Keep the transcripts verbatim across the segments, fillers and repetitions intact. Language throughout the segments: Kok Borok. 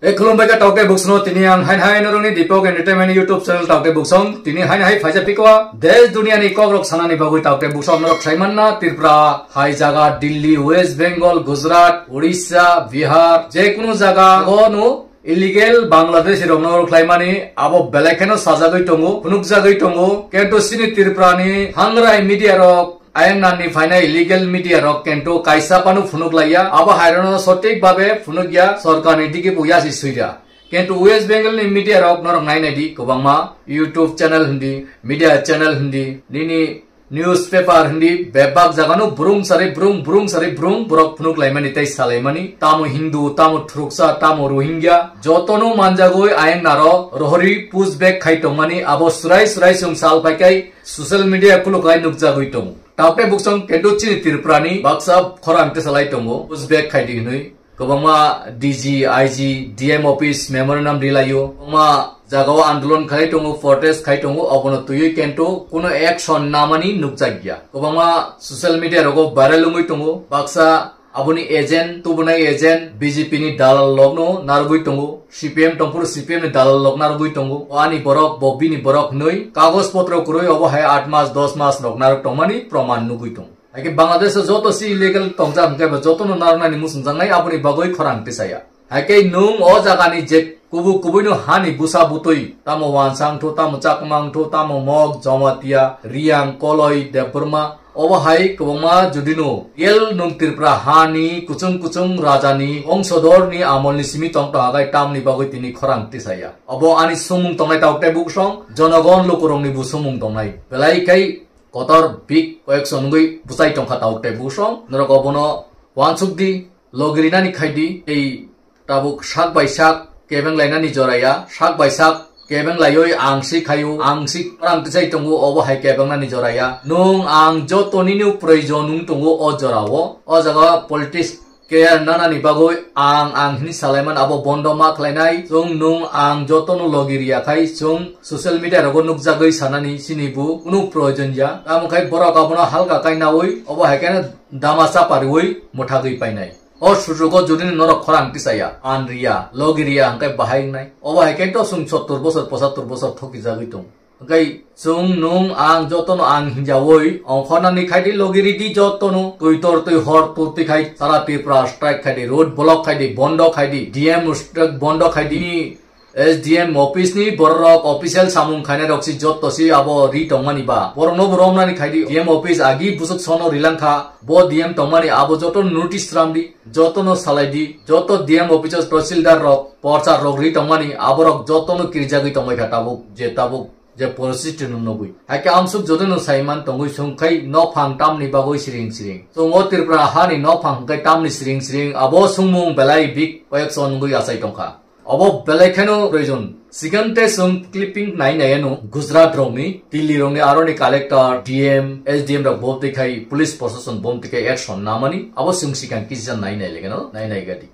E khulumbai kha taukte buksong, tini ang hain hai norokni Deepak Entertainment YouTube channel taukte buksong, tini hain hai phaisa pikwa, desh duniani kokrok sanani bagwi taukte buksong norok sai manna, Tripura hai jaga, Delhi, West Bengal, Gujarat, Odisha, Bihar, je kunu jaga, ono illegal Bangladeshi rokno khlaimani abo belai kheno sajagwi tongo, phunukjagwi tongo, kento chini Tripurani hangrai media rok, ayang nani phainai illegal media rok kento kaisa phano phunuk laiya, abo hairano sothik babe phunukya, sorkarni digi bo yasi suida. Kento West Bengalni media rok norok nainai di, kwbangma YouTube channel hindi, media channel hindi, nini newspaper hindi, bebak jagano brung sari brung, brung sari brung, borok phunuk laimani tei salaimani, tamo Hindu, tamo Thuruksa, tamo Rohingya, jotono manjagwi ayang naro rohori push back khai tongmani, abo surai surai chwng sal phaikai social media kulukai nukjagwi tongo. Taukte buksong kento chini Tripurani baksa khorang tesalai tongo, push back khai di hinwi. Kwbangma D G, I G, D M office memorandum rilaio. Kwbangma jagao andolon khai tongo, protest khai tongo, obono twiwi kento kuno action namani nukjakya. Kwbangma social media rogo viral wngwi tongo. Baksa aboni agent, tubunai agent, B J P ni dalal lokno narwgwi tongo. C P M tongphuru C P M ni dalal lok narwgwi tongo. O ani borok, bo bini borok hinwi kagoj potro kwrwi obo hai aat mas, dos mas rok narwk tongmani proman nugwi tongo. Haikhe Bangladesh o joto si illegal tongjak hwnkhe bo jotono narwknani muchungjaknai, aboni bagwi khorang tisaya. Haikhe nwng o jagani je kubui kubuino hani busa butwi, tamo Wansang wngthu, tamo Chakma wngthu, tamo Mog, Jamatia, Riang, Koloi, Debbarma, obo hai kwbangma judino real nwng Tripura hani kuchung kuchung rajani wongsodarni amolni simi tongtong hagai tamni bagwi tini khorang tisaya. Obo ani sumung tongnai taukte buksong, jonogon lukurokni bo sumung tongnai. Belai khai kotor big koyekso wngwi bwchai tongkha taukte buksong. Norok obono uansuk di, logi rinani khai di, tei tabuk sak bai sak kebeng lainani jora ya, sak bai sak kebeng laioi ang si khaio, ang si khorang tisai tongo, obo hai kebengnani jora ya. Nwng ang joto nini proyojon wng tongo o jorao. O jaga politics career nanani bagwi ang, ang hini salaiman abo bondo ma khlainai. Chwng nwng ang jotono logi riya khai chwng social media rogo nukjagwi sanani chini bo kunu proyojon ya. Tamo khai borok abono halka kainaui obo hai khe dama chapariui mwthagwi painai. O sujugo jodi norok khorang tisaya, an riya, logi riya hwnkhe bahai wngnai. Obo hai khe to chwng sottor bosor, pochattor bosor thokijagwi tong. Hwnkhe chwng nwng ang jotono ang hinjaui ongkhornani khai di, logi ridi jotono, twi tor twi hor tur twi khai sara Tripura strike khai di, road block khai di, bondo khai di, D M strike bondo khai di, S D M office ni borok official samung khainai rok si joto si abo ri tongmani ba. Borok no bo romnani khai di, D M office agi busuk sono rilangkha, bo D M tongmani abo joto notice ram di, joto no salai di, joto D M office o tahsildar rok, porcha rok ri tongmani aborok joto no kirjagwi tongbai kha tabuk, je tabuk. Je porositi no nugwi. Haikhe amsuk jodi no saiman tongwi sung khai nophang tamni bagwi siring siring. Chwng o Tripura hani nophang hwnkhe tamni siring siring abo sungmung belai big koyekso nugwi achai tongkha. Obo belai kheno proyojon. Sikante chwng clipping nai nai ano Gujarat rokni, Delhi rokni aroni collector, D M, S D M rok bom twi khai police prosason bom twi khai action namani abo chwng sikang kisa nai nai legeno nai nai gadi.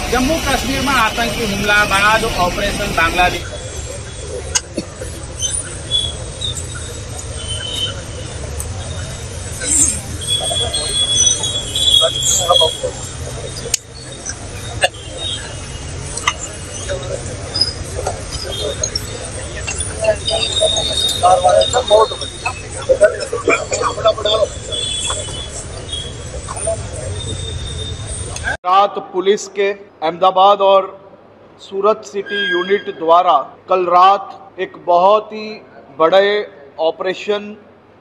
Jammu कश्मीरमा आतंकी हमला बाद ऑपरेशन बांग्लादेश। रात पुलिस के अहमदाबाद और सूरत city unit द्वारा कल रात एक बहुत ही बड़े ऑपरेशन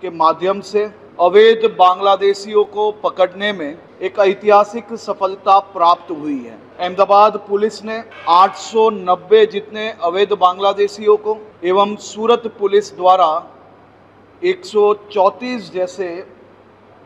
के माध्यम से अवैध बांग्लादेशियों को पकड़ने में एक ऐतिहासिक सफलता प्राप्त हुई है। अहमदाबाद पुलिस ने आठ सौ नब्बे जितने अवैध बांग्लादेशियों को एवं सूरत पुलिस द्वारा एक सौ चौंतीस जैसे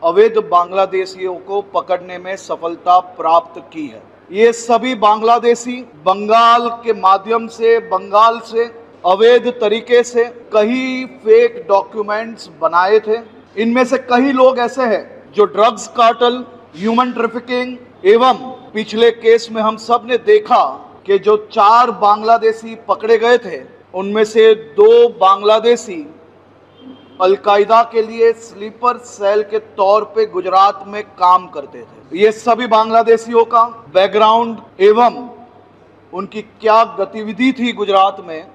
अवैध बांग्लादेशियों को पकड़ने में सफलता प्राप्त की है। ये सभी बांग्लादेशी बंगाल के माध्यम से, बंगाल से अवैध तरीके से कई फेक डॉक्यूमेंट्स बनाए थे। इनमें से कई लोग ऐसे हैं जो ड्रग्स कार्टेल, ह्यूमन ट्रैफिकिंग एवं पिछले केस में हम सब ने देखा कि जो चार बांग्लादेशी पकड़े गए थे, उनमें से दो बांग्लादेशी अलकायदा के लिए स्लीपर सेल के तौर पे गुजरात में काम करते थे। ये सभी बांग्लादेशियों का बैकग्राउंड एवं उनकी क्या गतिविधि थी गुजरात में,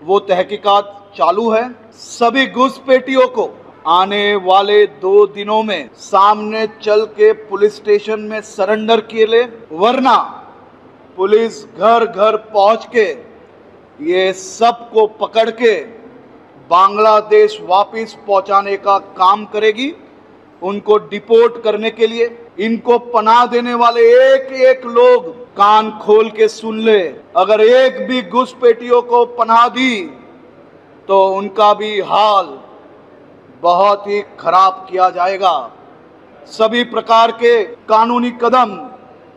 वो तहकीकात चालू है। सभी घुसपैठियों को आने वाले दो दिनों में सामने चल के पुलिस स्टेशन में सरेंडर किए ले, वरना पुलिस घर घर पहुंच के ये सबको पकड़ के बांग्लादेश वापस पहुंचाने का काम करेगी। उनको डिपोर्ट करने के लिए इनको पनाह देने वाले एक एक लोग कान खोल के सुन ले, अगर एक भी घुसपैठियों को पनाह दी तो उनका भी हाल बहुत ही खराब किया जाएगा। सभी प्रकार के कानूनी कदम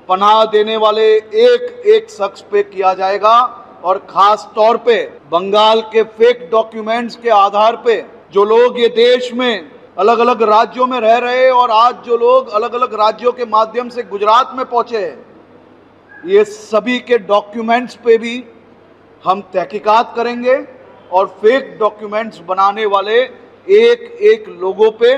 पनाह देने वाले एक एक शख्स पे किया जाएगा और खास तौर पे बंगाल के फेक डॉक्यूमेंट्स के आधार पे जो लोग ये देश में अलग अलग राज्यों में रह रहे और आज जो लोग अलग अलग राज्यों के माध्यम से गुजरात में पहुंचे हैं, ये सभी के डॉक्यूमेंट्स पे भी हम तहकीकात करेंगे और फेक डॉक्यूमेंट्स बनाने वाले एक एक लोगों पे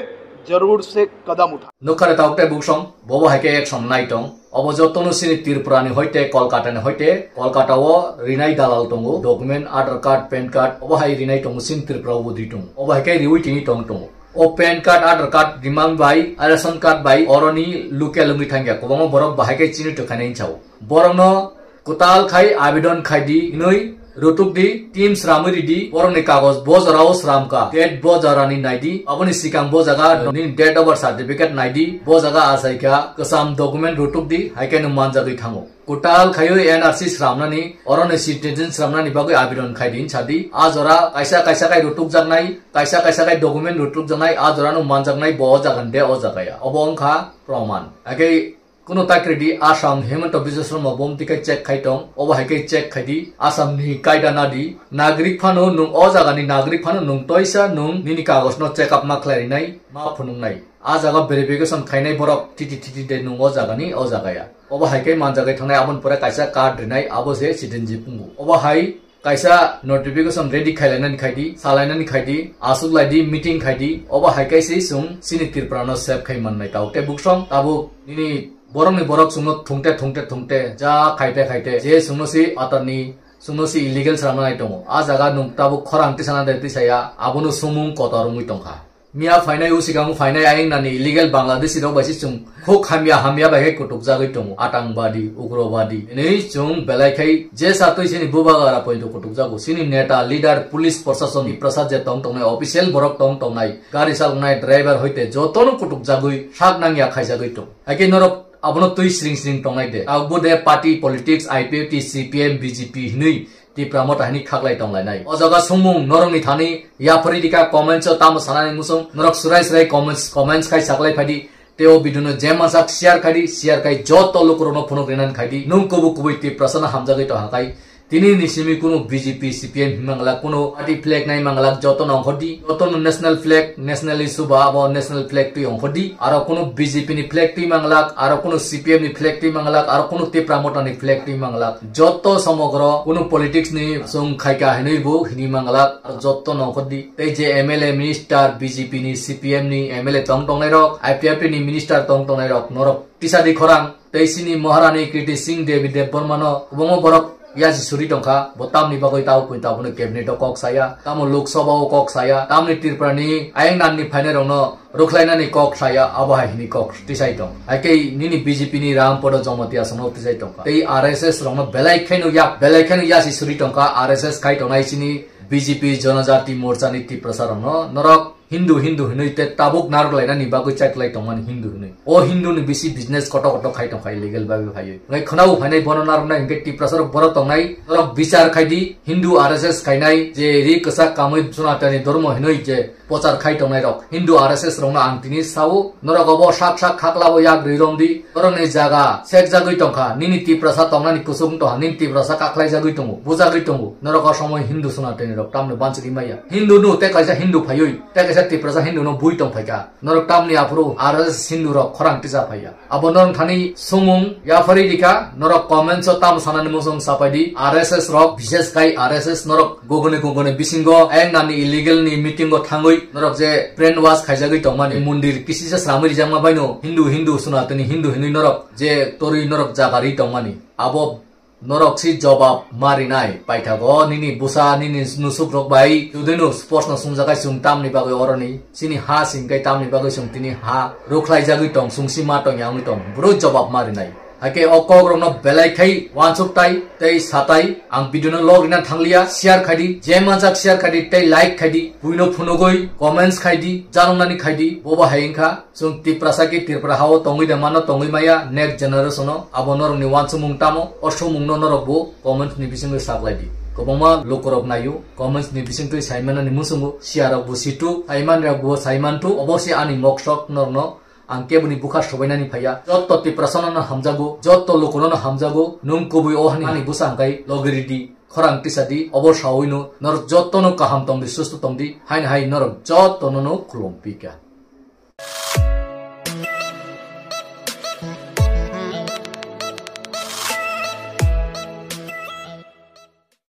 जरूर से कदम उठा। Nukha re tabuk tei buksong, bobo hai khe ek som nai tong. Obo jotono chini Tripura ni hoite, Kolkata ni hoite, Kolkata o rinai dalal tongo, document, Aadhaar card, pan card, obo hai rinai tongo, chini Tripura o bo ri tongo. Obo hai khe riwi tini tong tongo. O pan card, Aadhaar card rimang bai, ration card bai, oroni local wngwi thangya, kwbangma borok bahai khe chini tokhainai hinsa o. Borokno kwtal khai abidon khai di, hinwi rutuk di, team sramwi ridi, borokni kagoj bo jora o sram kha, date bo jora ni nai di, aboni sikang bo jaga ni date of birth certificate nai di, bo jaga achai kha, kwcham document rutuk di, hai khe no manjagwi thango. Kwtal khaiwi N R C sramnani, oroni citizen sramnani bagwi abidon khai di hinsa di. A jora kaisa kaisa khai rutuk jaknai, kaisa kaisa khai document rutuk jaknai, a jora no manjaknai bo o jaga ni de o jaga ya. Obo wngkha proman. Hakhe Kuno ta kre di, Assam Himanta Biswa Sarma bo mtwi khe check khai tong, obo hai khe check khai di, Assam ni kaida na di, nagrik phano nwng o jaga ni nagrik phano nwng toisa nwng nini kagoj no check up ma khlai rinai, ma phunuk nai. A jaga verification khainai borok titi titi de nwng o jaga ni o jaga ya. Obo hai khe manjagwi thangnai, aboni pore kaisa card rinai, abo se citizenship wngo. Obo hai Kaisa notification ready khailainani khaidi, salainani khaidi, aswk laidi, meeting khaidi, obo hai khe se chwng chini Tripura no save khai mannai. Tabuk tei buksong tabuk nini borokni borok chwngno thungte thungte thungte ja khaite khaite je chwngno se atarni chwngno se illegal swnamnai tongo. A jaga nwng tabuk khorang tisana de tisaya abono sumung kotor wngwi tongkha. Miya phainai, o sikang phainai ayang nani illegal Bangladeshi rok bai se chwng khuk hamya hamya bai khe kutuk jagwi tongo, atang badi, ugro badi hinwi chwng belai khai je sa twi sini bubagra poito kutuk jago, sini neta, leader, police, proshasoni, prasad je tong tongnai, official borok tong tongnai, gari chaloknai, driver hoite jotono kutuk jagwi sak nangya khaijagwi tong. Hakhe norok abono twi sring sring tongnai de, abo de party politics, I P F T, C P M, B J P hinwi Tipra Motha hinwi khaklai tonglainai. O jaga sumung norokni thani yaphari dikha comments o tamo sanani musung norok surai surai comments, comments khai saklai phaidi. Tei o video no je mansak share khaidi, share khai joto lukurokno phunuk rinani khaidi. Nwng kubui kubui Tiprasa no hamjagwi tongha khai. Tini ni simi kunu B J P, C P M himmanglak, kunu party flag nai manglak, joto no ongkhordi, joto no national flag, national issue ba abo national flag twi ongkhordi. Aro kunu B J P ni flag twi manglak, aro kunu C P M ni flag twi manglak, aro kunu Tipra Motha ni flag twi manglak. Joto somogro kunu politics ni chwng khaika hinwi bo hini manglak, aro joto no ongkhordi. Tei je M L A, minister, B J P ni, C P M ni M L A tong tongnai rok, I P F T ni minister tong tongnai rok, norok tisadi khorang, tei sini Maharani Kriti Singh Devi Debbarma no kwbangma borok yasi suri tongkha, bo tamni bagwi tabo koi tabo no cabinet o kok saya, tamo Lok Sabha o kok saya, tamni Tripura ni ayang nan ni phainai rok no rwkhlainani kok saya, abo hai hini kok tisai tong. Hai khe nini B J P ni Ram Podo Jamatia songno tisai tongkha. Tei R S S rokno belai kheno yak, belai kheno yasi suri tongkha R S S khai tongnai chini B J P Jonojati Morcha ni Tiprasa rokno. Norok Hindu, Hindu hinwi te tabuk narwk lainani bagwi chaiklai tongmani Hindu hinwi. O Hindu ni bisi business kotor kotor khai tongkha illegal bagwi phaiwi. Ngai khwnao phainai bono narwknai hinkhe Tiprasa rok bono tongnai, norok bichar khai di, Hindu R S S khainai je ri kwchak kamwi Sanatani dhormo hinwi je prochar khai tongnai rok, Hindu R S S rokno ang tini sao, norok obo sak sak khaklabo yak rwi romdi, norokni jaga sekjagwi tongkha, nini Tiprasa tongnani kuchuk wng tongkha, nini Tiprasa kaklaijagwi tongo, bujagwi tongo, norok o somoi Hindu Sanatani rok tamni bansugwi maya. Hindu no tei kaisa Hindu phaiwi, tei kaisa Tiprasa Hindu no bui tong phaikha. Norok tamni aphuru R S S Hindu rok khorang tisa phaiya. Abo norok thani sumung yaphari dikha, norok comments o tam sanani musung sapai di, R S S rok, bishes kai R S S norok gogoni gogoni bisingo ayang nani illegal ni meeting o thangwi norok je brainwash khaijagwi tongmani, mondir kisisa sramwi rijakma baino Hindu Hindu Sunatani Hindu hinwi norok je torwi norok jagari tongmani. Abo norok si jobab marinai paithago nini busa nini nusuk rok bai judino sports no sungjakai sung tamni bagwi oroni sini ha singkai tamni bagwi sung tini ha rukhlai jagwi tong sung si ma tong yangwi tong bro jobab marinai. Hake o kok rok no belai khai wansuk tai tei satai ang video no log rina thanglia share khai di je manjak share khai di tei like khai di buino phunugwi comments khai di janong nani khai di boba hai wngkha. Chwng Tiprasa ki Tripura hao tongwi de mano tongwi maya next generation o abo norok ni wansumung tamo o sumung no norok bo comments ni bisingwi saklai di. Kwbangma lukurok naio comments ni bisingtwi saimanani musungo siya rok bo situ saiman rok bo saimantu obo se ani moksok norno ang keboni bukha sobainani phaiya jotto Tiprasa no hamjago jotto lukuno no hamjago nung kubui o hani ani bwsa angkai logiri di khorang tisa di obo sawi no norok jotto no kaham tong di susto tong di haini hai norok jotto no no khulum pika.